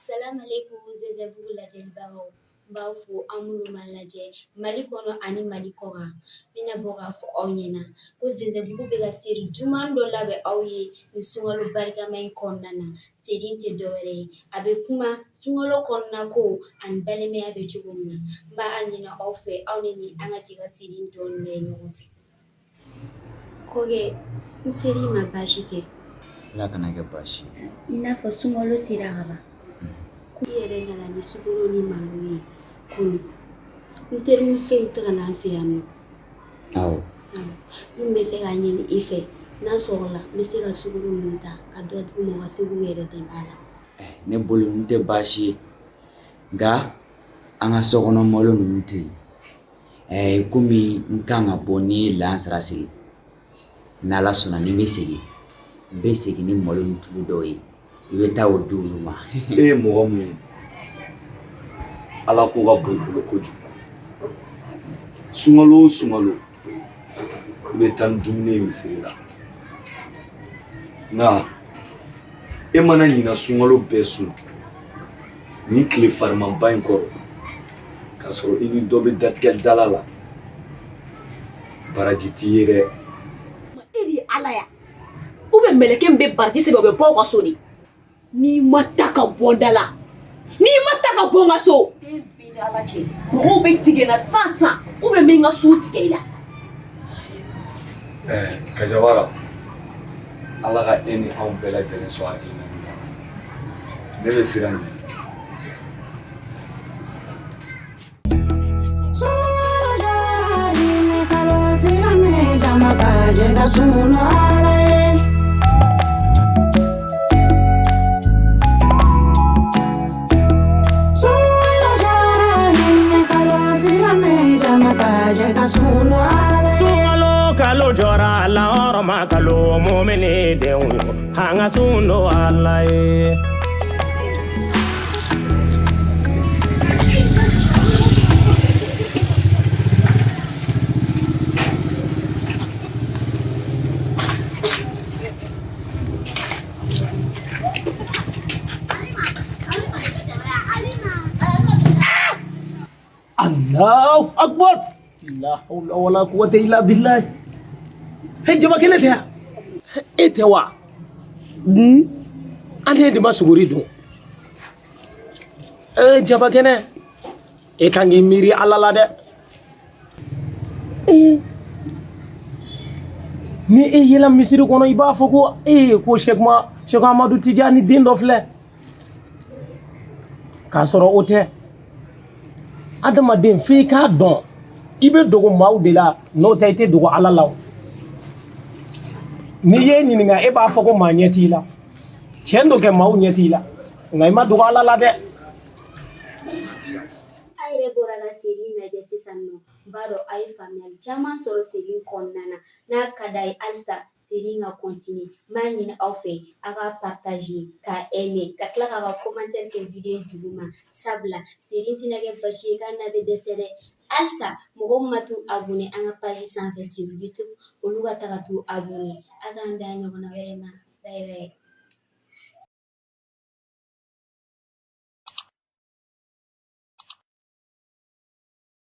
Salamalekum Zɛzɛbugu lajɛlibagaw n b'aw fo aw minnu b'an lajɛ Mali kɔnɔ ani Mali kɔkan n bɛna bɔ k'a fɔ aw ɲɛna ko Zɛzɛbugu bɛ ka seri duman dɔ labɛn aw ye nin sunkalo barikama in kɔnɔna na seri in tɛ dɔwɛrɛ ye a bɛ kuma sunkalo kɔnɔna ko ani balimaya bɛ cogo min na n b'a ɲini aw fɛ aw ni an ka jɛ ka seri in dɔɔnin lajɛ ɲɔgɔn fɛ. Kɔkɛ n ser'i ma baasi tɛ. Ala kana kɛ baasi ye. I n'a fɔ sunkalo sera ka ban. Ko i yɛrɛ nana ni sukaro ni malo ye kunun. N terimusow tɛ ka na an fɛ yan nɔ. Awɔ. N tun bɛ fɛ k'a ɲini i fɛ n'a sɔrɔla n bɛ se ka sukaro ninnu ta ka dɔ d'u ma u ka se k'u yɛrɛ dɛmɛ a la. Ne bolo nin tɛ baasi ye nka an ka sokɔnɔ malo ninnu tɛ yen. Ɛɛ komi n kan ka bɔ ni ye lansara seli n'ala sɔnna ni n bɛ segin n bɛ segin ni malo ni tulu dɔw ye i bɛ taa o di olu ma. E ye mɔgɔ mun ye ala ko ka bon i bolo kojugu sunkalo o sunkalo i bɛ taa ni dumuni ye misiri la nka e mana ɲina sunkalo bɛɛ sun nin tile farimanba in kɔrɔ k'a sɔrɔ i ni dɔ bɛ datigɛ dala la baraji t'i ye dɛ. E de ye ala ya ou bien mɛlɛkɛ min bɛ baraji sɛbɛn o bɛ bɔ aw ka so de n'i ma taa ka bɔ n da la n'i ma taa ka bɔ n ka so den b'i ni ala cɛ mɔgɔw bɛ tigɛ n na san san ou bien n bɛ n ka so tigɛ i la. Ɛɛ Kajawara ala ka e ni anw bɛɛ lajɛlen sɔn hakilina ɲuman na ne bɛ sira ɲini. Sunkalo kalo jɔra lahɔrɔma kalo mumini denw yo an ka sun don Ala ye. Allahu akbar la hawla wala quwwata illa billah he jaba kɛnɛ tɛ yan e tɛ wa an tɛ de ma suguri dun ee jaba kɛnɛ e kan k'i miiri ala la dɛ ee ni e yela misiri kɔnɔ i b'a fɔ ko ee ko sɛkuma sɛku amadu tijani den dɔ filɛ k'a sɔrɔ o tɛ adamaden f'i k'a dɔn i bɛ dogo maaw de la n'o tɛ i tɛ dogo ala la o n'i ye ɲininka e b'a fɔ ko maa ɲɛ t'i la tiɲɛ don kɛ maaw ɲɛ t'i la nka i ma dogo ala la dɛ. A yɛrɛ bɔra ka seri in lajɛ sisan nɔ n b'a dɔn a ye faamuyali caman sɔrɔ seri in kɔnɔna na n'a ka d'a ye halisa seri in ka continuer n b'a ɲini aw fɛ aw ka partager ka aimer ka tila k'a ka commentaire kɛ video in duguma sabula seri in tɛna kɛ basi ye k'a na bɛ dɛsɛ dɛ halisa mɔgɔ min ma t'u abonner an ka page sanfɛ sur YouTube olu ka taa ka t'u abonner a k'an bɛn a ɲɔgɔnna wɛrɛ ma bye bye.